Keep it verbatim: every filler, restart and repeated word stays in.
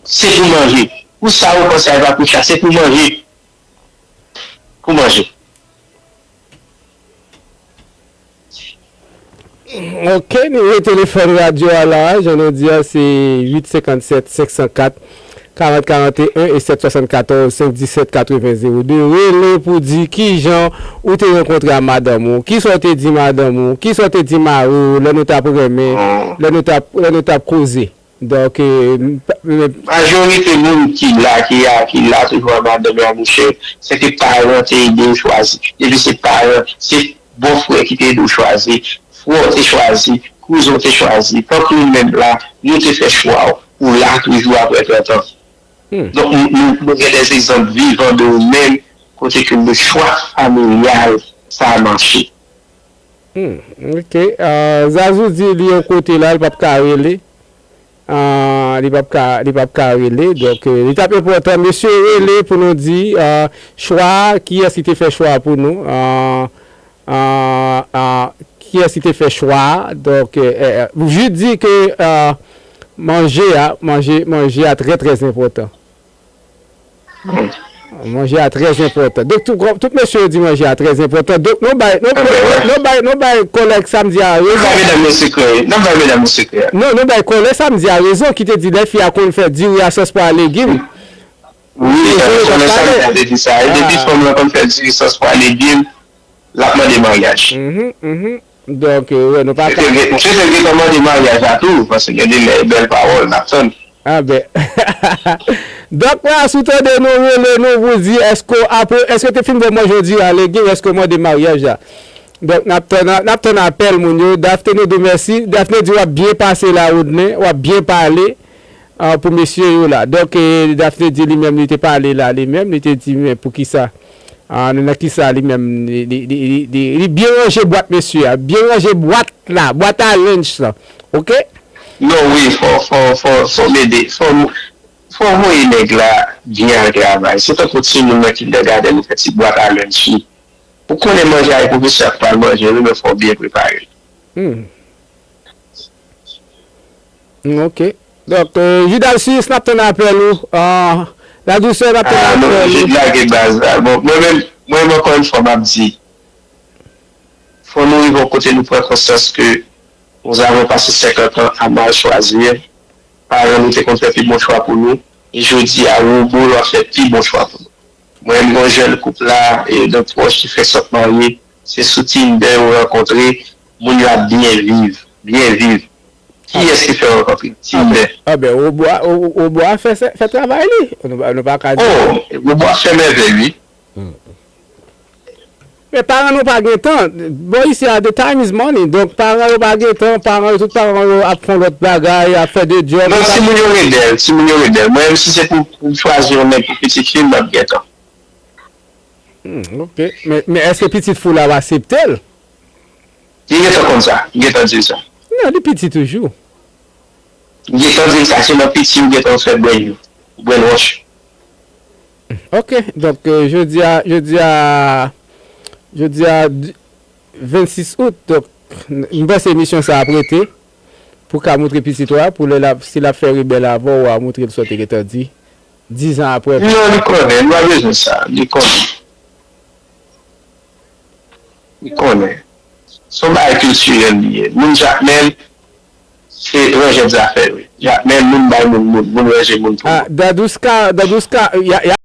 Se pou manje. Pou sa ou panse a Eva Koucha, se pou manje. Pou manje. Ok, nimewo telefòn radyo a la, jan nou di a, se uit senkannsèt senk san kat karant karanteyen e sèt swasannkatòz senk disèt katreven zewo de. Rele pou di kijan ou te rankontre a madanm ou, kisa w te di madanm ou, kisa w te di mari w lè nou t ap renmen, lè nou t ap, lè nou t ap koze. Donk, majorite moun ki la, ki a, ki la toujou a madanm yo a mouche, se ke paran te ede yo chwazi. Depi se paran, se bòfrè ki te ede w chwazi, frè w te chwazi, kouzen w te chwazi. Tankou nou menm la, nou te fè chwa w, ou la toujou apre trant an. Donk, nou, nou, nou gen de egzanp vivan de ou menm, kote ke le chwa familyal sa a mache. Hmm, ok. Ah, Zazou di li yon kote la, li p ap ka rele. Ah, li p ap ka, li p ap ka rele. Donk, eh, li t ap enpòtan, mesye rele pou nou di, ah, chwa, kiyès ki te fè chwa pou nou. Ah, ah, ah, kiyès ki te fè chwa. Donk, eh, eh, eh, jis di ke, ah, manje a, manje, manje a trè, trè enpòtan. Manje a trè enpòtan. Donk, tout, tout mesye yo di manje a trè enpòtan. Donk, nou bay, nou, nou, nou bay, nou bay kòlèg samdi a rezon. N ap bay medam yo sekrè. N ap bay medam yo sekrè. Non, nou bay kòlèg samdi a rezon ki te di lè fi a konn fè diri a sòs pwa legim. Wi, kòlèg samdi a te di sa. E depi fanm lan konn fè diri sòs pwa legim, l ap mande maryaj. Donk, wè, nou pa ka. Misye te gentan mande maryaj la tou, paske gen de lè e bèl pawòl n ap tann. Anben. Donk la, si w tande nou rele nou pou di, èske apre, èske te fin bwè manje w di a legim, èske w mande maryaj la? Donk, n ap tann, n ap tann apèl moun yo. Daphné, nou di w mèsi. Daphné di w ap byen pase la, Rodney, w ap byen pale. Ah, pou mesye yo la. Donk, eh, Daphné di li menm, li te pale la, li menm, li te di, men poukisa? Ah, nan kisa li menm, li, li, li, li, li, li byen ranje bwat mesye a, byen ranje bwat la, bwat a lunch la. Ok? Non, wi, fò, fò, fò, fò m ede, fò, fò voye nèg la byen al travay. Se tankou timoun nan kindergarten, ou fè ti bwat a lunch li. Ou konnen manje a e pwofesè a k pral manje, wi, men fò w byen prepare l. Hmm. Ok. Donk, euh, Judas Sis, n ap tann apèl ou. Ah, La Douceur, n ap tann apèl ou. Ah, non, Jude lage baz la. Bon, mwen menm, mwen menm, ankò yon fwa, m ap di, fò nou rive yon kote nou pran konsyans ke nous avons passé cinquante ans à mal choisir. Paran nou te konn fè pi bon chwa pou nou, e jodi a, wobo yo ap fè pi bon chwa pou nou. Mwen, m gen yon jèn koup la, e de pwòch ki fèk sot marye, se sou Tinder yo rankontre, moun yo ap byen viv, byen viv. Kiyès ki fè rankontre? Tinder. Anben, wobo a, wobo a fè, fè travay li. Nou, nou pa ka di. Oh, wobo a fè mèvèy, wi. Men paran nou pa gen tan. Bon, isi a, the time is money. Donk, paran yo pa gen tan, paran yo, tout paran yo ap fè lòt bagay, ap fè de djòb. Non, timoun yo rebèl, timoun yo rebèl. Mwen menm, si se pou, pou m chwazi yon nèg pou pitit fi m, m ap gen tan. Hmm, ok. Men, men èske pitit fi w la ap aksepte l? Li gentan konn sa. Li gentan di l sa. Non, li piti toujou. Li gentan di l sa. Se nan piti ou gentan fè brain, brainwash. Ok. Donk, euh, jodi a, jodi a, jodi a, vennsis out. Donk, m panse emisyon sa ap rete pou w ka montre pitit ou a, pou lè l ap, si l ap fè rebèl avè w, w a montre l sa w te gentan di. Dizan apre. Non, li konnen, li pa bezwen sa, li konnen. Li konnen. Se yon bagay kiltirèl li ye. Moun Jakmèl, se ranje zafè yo ye. Jakmèl, moun bay moun moun, moun ranje moun pou moun. Ah, Dadouska, Dadouska, y a, y a